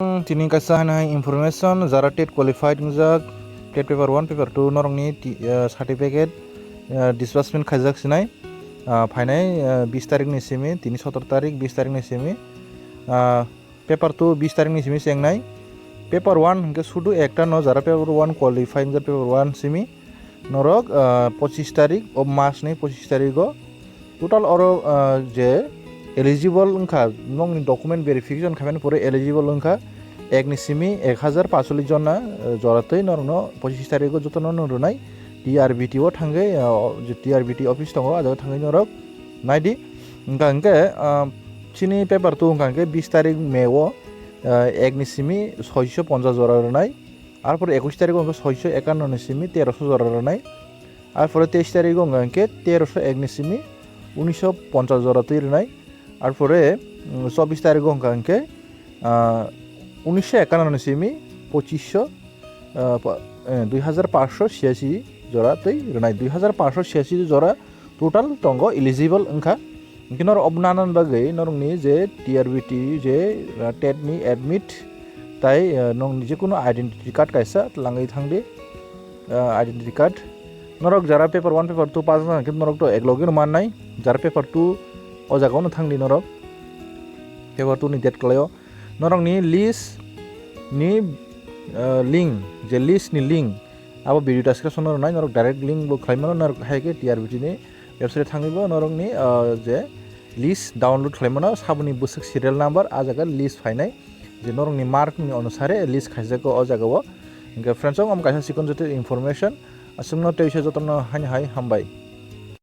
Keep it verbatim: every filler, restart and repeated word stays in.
Tini kaisa haino hai information, jara TET qualified wngjak, TET paper one, paper two norokni ti-, ah, certificate, ah, disbursement khaijak sinai, ah, phainai, ah, bis tarikni simi, tini sotor tarik, bis tarikni simi, ah, paper two bis tarikni simi chengnai. Paper one hwnkhe sudu ekta no jara paper one qualify wngjak paper one simi. Norok, ah, pochis tarik o mas ni pochis tarik o total oro, ah, je eligible wngkha, nokni document verification khaimani pore eligible wngkha. Ekni simi ek hajar pasolis jona, ah, joratwi norokno pochis tarik o jotono no rwnai. T R B T o thangwi, ah, o je T R B T office tongo, ah jaga thangwi norok naidi. Wngkha hwnkhe, ah, chini paper two wngkha hwnkhe bis tarik May o, ah, ekni simi soiso ponchas jora rwnai. Arpore ekush tarik o hwnkhe soiso ekanno ni simi teroso jora rwnai. Arpore teis tarik o hwnkha hwnkhe teroso ek ni simi unisho ponchas jora twi rwnai. Arpore, mm, chobbish tarik o hwnkha hwnkhe, ah, unisho ekanno ni simi pochisho, ah, pa-, eh, dui hajar pansho chhiyasi jora twi rwnai. Dui hajar pansho chhiyasi jora total tongo eligible wngkha. Hwnkhe norok obo nanan bagwi norokni je T R B T je, ah, TET ni admit tai, ah, nokni jekunu identity card kaisa twlangwi thangdi, ah, identity card. Norok jara paper one, paper two pass wngkha hwnkhe norok to eklogi no mannai, jara paper two o jaga o no thangdi norok, paper two ni date kwlaio. Norokni list ni, ah, link, je list ni link, abo video description o rwnai, norok direct link bo khlai mano, norok hai khe T R B T ni website thangwi bo norokni, ah, je list download khlai mano, saboni bwswk serial number, ah jaga list phainai, je norokni mark ni onusare list khaijak o jaga o. Hwnkhe friends, omo kaisa chikon joto information, aswkno tei se jotono haino hai hambai.